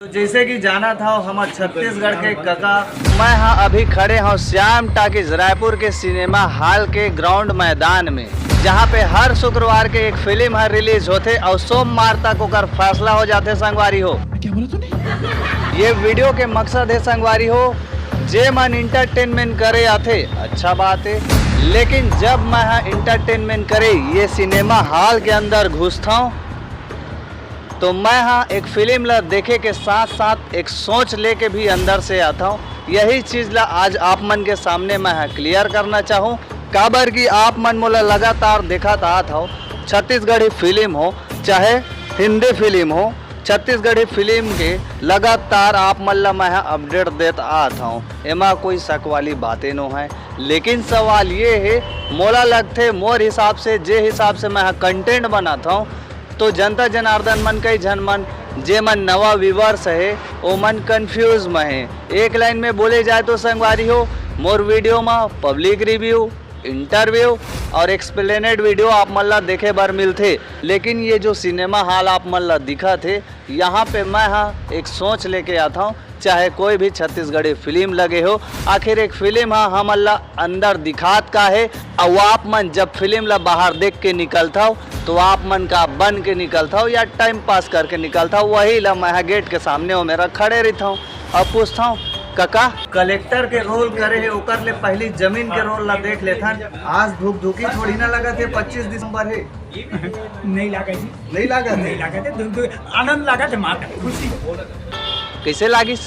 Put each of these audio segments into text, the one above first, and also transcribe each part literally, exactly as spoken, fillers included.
तो जैसे कि जानत हव, हमर छत्तीसगढ़ के कका। मैं हा अभी खड़े हूँ श्याम टाकीज रायपुर के सिनेमा हॉल के ग्राउंड मैदान में, जहाँ पे हर शुक्रवार के एक फिल्म हर रिलीज होथे और सोमवार तक ओकर फैसला हो जाथे संगवारी हो। क्या बोला तूने? ये वीडियो के मकसद है संगवारी हो, जे मन एंटरटेनमेंट करे आथे, अच्छा बात है, लेकिन जब मैं हा एंटरटेनमेंट करे ये सिनेमा हॉल के अंदर घुसता हूँ, तो मैं हा एक फिल्म ला देखे के साथ साथ एक सोच लेके भी अंदर से आता हूँ। यही चीज ला आज आप मन के सामने मैं हा क्लियर करना चाहूँ, काबर कि आप मन मोला लगातार देखत आत हव, छत्तीसगढ़ी फिल्म हो चाहे हिंदी फिल्म हो, छत्तीसगढ़ी फिल्म के लगातार आप मन ला मैं हा अपडेट देत आत हूँ। एमा कोई शक वाली बातें नो है, लेकिन सवाल ये है, मोला लगथे मोर हिसाब से, जे हिसाब से मैं हा कंटेंट बनात हूँ, तो जनता जनार्दन मन, कई झन मन, जे मन नवा व्यूअर्स है, ओ मन कंफ्यूज में है। एक लाइन में बोले जाए तो संगवारी हो, मोर वीडियो में पब्लिक रिव्यू, इंटरव्यू और एक्सप्लेनेड वीडियो आप मन ला देखे बर मिलथे, लेकिन ये जो सिनेमा हॉल आप मन ला दिखत हे, यहाँ पे मैं हा एक सोच लेके आता हूँ, चाहे कोई भी छत्तीसगढ़ी फिल्म लगे हो, आखिर एक फिल्म हा हमन ला अंदर दिखात का है, और आप मन जब फिल्म ला बाहर देख के निकलथव, तो आप मन का बन के निकलथव या टाइम पास करके निकलथव, वही ला मैं हा गेट के सामने ओ मेरा खड़े रहिथव और पूछथव, "कका, कलेक्टर के रोल करे है, ओकर ले पहली जमीन के रोल ला देख लेथन। आज धूप धूकी थोड़ी ना लगत है, पच्चीस दिसंबर है।" नहीं लागत जी। नहीं लागत है? नहीं लागत है, दु-, दु-, आनंद लागत है, माता खुशी। कैसे लागिस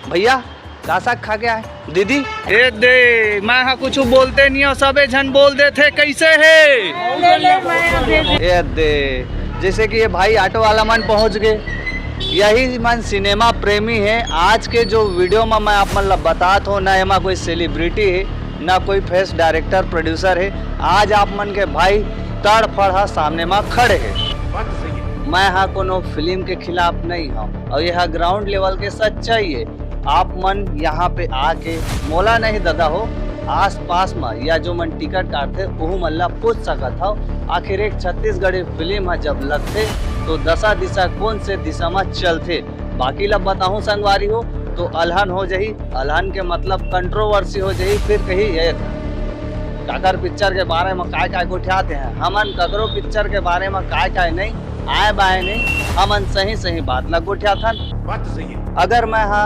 भैया? का साग खा के आए दीदी? ए दे, मैं हा कुछ बोलते नहीं हो, सबे झन बोल देथे, कैसे है? ए दे, जैसे कि ये भाई ऑटो वाला मन पहुंच गए, यही मन सिनेमा प्रेमी है। आज के जो वीडियो में मैं आप मन ला बतात हूँ, ना एमा कोई सेलिब्रिटी है, ना कोई फेस डायरेक्टर प्रोड्यूसर है। आज आप मन के भाई तड़फड़ हा सामने मा खड़े है। मैं हा कोनो फिल्म के खिलाफ नहीं हूँ और यह ग्राउंड लेवल के सच्चाई है। आप मन यहाँ पे आके मोला नहीं ददा हो, आसपास मा या जो मन टिकट काटथे ओहू मन ला पूछ सकत हव। आखिर एक छत्तीसगढ़ी फिल्म हा जब लगथे तो दशा दिशा कौन से दिशा मा चलथे, बाकी ला बताहूँ संगवारी हो तो अलहन हो जाही। अलहन के मतलब कंट्रोवर्सी हो जाही, फिर कही ये काकर पिक्चर के बारे में काय काय गोठियाते हैं। हमन ककरो पिक्चर के बारे में काय काय नहीं आए बाए नहीं, हमन सही सही बात ला गोठियाथन। बात तो सही है। अगर मैं हा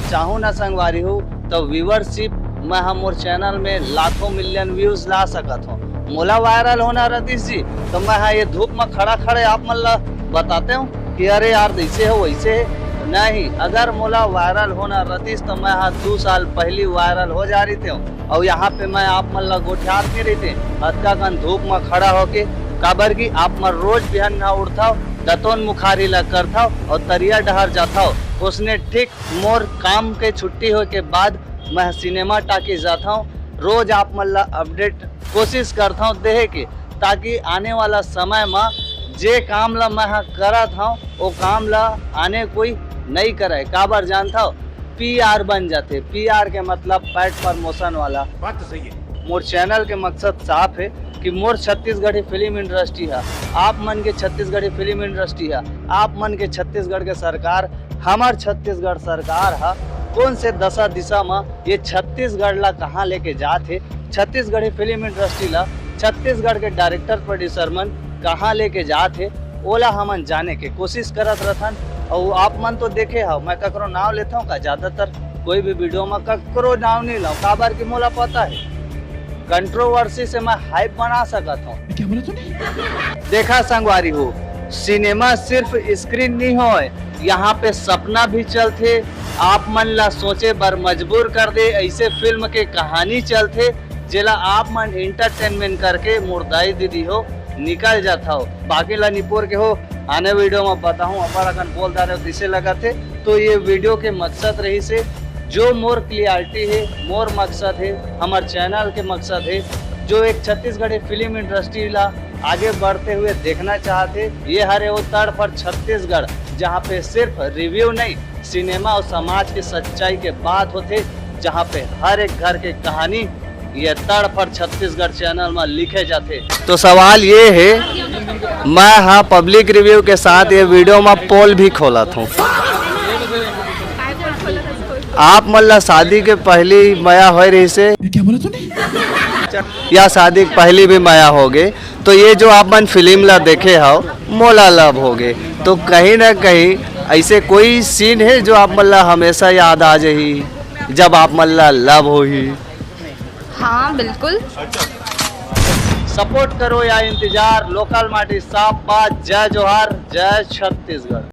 चाहूँ ना संगवारी हो तो व्यूअरशिप मैं हा मोर चैनल में लाखों मिलियन व्यूज ला सकत हूँ। मोला वायरल होना रतिस जी तो मैं हा ये धूप में खड़ा खड़े आप मन ला बताते हूँ कि अरे यार ऐसे हो वैसे है। नहीं, अगर मोला वायरल होना रतिस तो मैं हा दो साल पहली वायरल हो जा रहितेंव। और यहाँ पे मैं आप मन ला गोठियात नहीं रहितेंव अतका कन धूप में खड़ा होके, काबर कि आप मन रोज बिहान ना उठथव, दतोन मुखारी ला करथव और तरिया डहर जाथव। उसने ठीक मोर काम के छुट्टी होए के बाद मैं सिनेमा टाकीज जाथव। रोज आप मन ला अपडेट कोशिश करथव देहे के, ताकि आने वाला समय में जे काम ला मैं हा करत हव, वो काम ला आने कोई नहीं करे। काबर जानथव? पीआर बन जाथे। पीआर के मतलब पैड प्रमोशन वाला। बात तो सही है। मोर चैनल के मकसद साफ है कि मोर छत्तीसगढ़ी फिल्म इंडस्ट्री है, आप मन के छत्तीसगढ़ी फिल्म इंडस्ट्री है, आप मन के छत्तीसगढ़ के सरकार, हमर छत्तीसगढ़ सरकार है, कौन से दशा दिशा में ये छत्तीसगढ़ ला कहाँ लेके जात हे, छत्तीसगढ़ी फिल्म इंडस्ट्री ला छत्तीसगढ़ के डायरेक्टर प्रोड्यूसर मन कहाँ लेके जात हे, ओला हमन जाने के कोशिश करत रथन। और आप मन तो देखे हव, मैं ककरो नाव लेथव का? ज्यादातर कोई भी वीडियो में ककरो नाव नहीं लाव, काबर कि मोला पता है कंट्रोवर्सी से मैं हाइप बना सकत हूँ। क्या बोला तूने? देखा संगवारी हो, सिनेमा सिर्फ स्क्रीन नहीं होय, यहाँ पे सपना भी चलथे, आप मन ला सोचे बर मजबूर कर दे ऐसे फिल्म के कहानी चलथे, जेला आप मन एंटरटेनमेंट करके मुर्दाई दीदी हो निकल जात हव। बाकी ला निपोर के हो आने वीडियो में बताहूँ, अब्बड़ अकन बोल डारे हो, दिसे लगत हे। तो ये वीडियो के मकसद रहिसे, जो मोर क्लियरिटी है, मोर मकसद है, हमर चैनल के मकसद है, जो एक छत्तीसगढ़ी फिल्म इंडस्ट्री ला आगे बढ़ते हुए देखना चाहत हे, ये हरे वो तड़फड़ छत्तीसगढ़, जहाँ पे सिर्फ रिव्यू नहीं, सिनेमा और समाज के सच्चाई के बात होथे, जहाँ पे हर एक घर के कहानी ये तड़फड़ छत्तीसगढ़ चैनल में लिखे जाथे। तो सवाल ये है, मैं हा पब्लिक रिव्यू के साथ ये वीडियो में पोल भी खोलत हूँ। आप मन ला शादी के पहली मया होए रहिसे? ये क्या बोला तूने? या शादी के पहली भी मया होगे, तो ये जो आप मन फिल्म ला देखे हव, मोला लव होगे, तो कहीं ना कहीं ऐसे कोई सीन है जो आप मन ला हमेशा याद आ जाही जब आप मन ला लव होही? हाँ, बिल्कुल। सपोर्ट करो या इंतजार, लोकल माटी साफ बात। जय जोहार, जय छत्तीसगढ़।